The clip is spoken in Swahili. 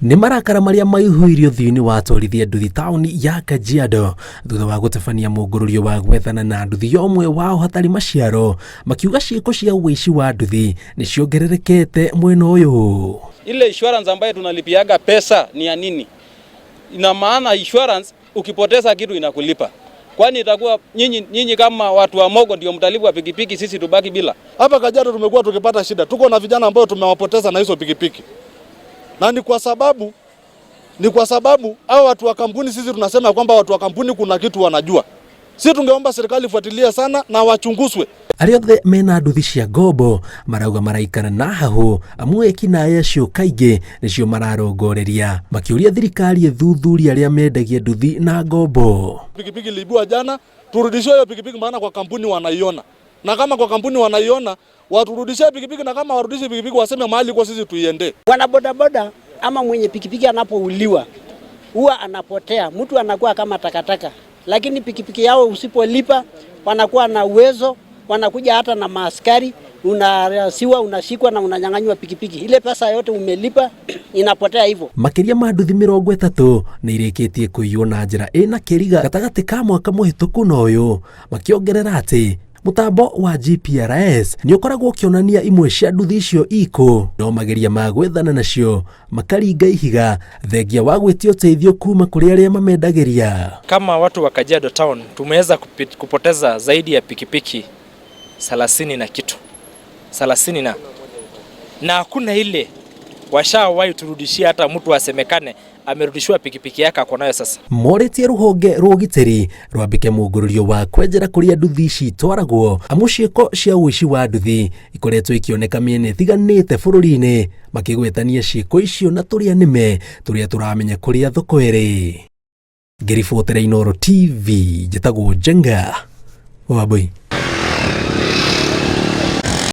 Nĩ marakara marĩa maihũirio ũthiũ-inĩ wa atwarithia nduthi taũni ya Kajiado thutha wa gũtabania mũngũrũrio wa gwethana na nduthi ya ũmwe wao hatarĩ maciaro, makiuga ciĩko cia ũici wa nduthi nĩ ciongererekete mwena ũyũ. Ile insurance ambayo tunalipiaga pesa ni ya nini? Ina maana insurance ukipoteza kitu inakulipa. Kwani itakuwa nyinyi kama watu wa Mogo ndio mtalipwa pikipiki, sisi tubaki bila? Hapa Kajiado tumekuwa tukipata shida, tuko na vijana ambao tumewapoteza na hizo pikipiki, na ni kwa sababu hao watu wa kampuni, sisi tunasema kwamba watu wa kampuni kuna kitu wanajua. Sisi tungeomba serikali ifuatilie sana na wachunguzwe. Arĩa othe mena nduthi cia ngombo marauga maraikara na hahũ, amu ekinaĩ acio kaingĩ nĩcio mararongoreria, makĩũria thirikari ĩthuthurie arĩa mendagia nduthi na ngombo. Pikipiki iliibiwa jana, turudishiwe hiyo pikipiki, maana kwa kampuni wanaiona, na kama kwa kampuni wanaiona waturudishie pikipiki, na kama warudishe pikipiki waseme mahali kwa sisi tuiende. Bwana bodaboda ama mwenye pikipiki anapouliwa huwa anapotea, mtu anakuwa kama takataka, lakini pikipiki yao usipolipa wanakuwa na uwezo, wanakuja hata na maaskari, unarasiwa, unashikwa na unanyang'anywa pikipiki. Ile pesa yote umelipa inapotea hivyo. Makĩria ma nduthi 30 nĩ irĩkĩtie kũiywo na njĩra ĩna kĩriga gatagatĩ ka mwaka mũhĩtũku na ũyũ, makĩongerera atĩ mũtambo wa GPRS nĩ ũkoragwo ũkĩonania imwe cia nduthi icio ikũ, no mageria ma gwethana nacio makaringa ihiga thengia wa gwĩtia ũteithio kuma kũrĩ arĩa mamendagĩria. Kama watu wa Kajiado Town tumeweza kupoteza zaidi ya pikipiki 30 na kitu 30 na hakuna ile washawahi turudishia hata mtu asemekane amerudishiwa pikipiki yake ako nayo sasa. Morĩtie rũhonge rwa ũgitĩri rwambĩke mũngũrũrio wa kwenjera kũrĩa nduthi ici itwaragwo, amu ciĩko cia ũici wa nduthi ikoretwo ikĩoneka mĩena ĩtiganĩte bũrũri-inĩ, makĩgwetania ciĩko icio na tũrĩa nĩme tũrĩa tũramenya kũrĩa thoko ĩrĩ. Ngĩribotera Inooro TV, njĩtagwo Njenga Wambui.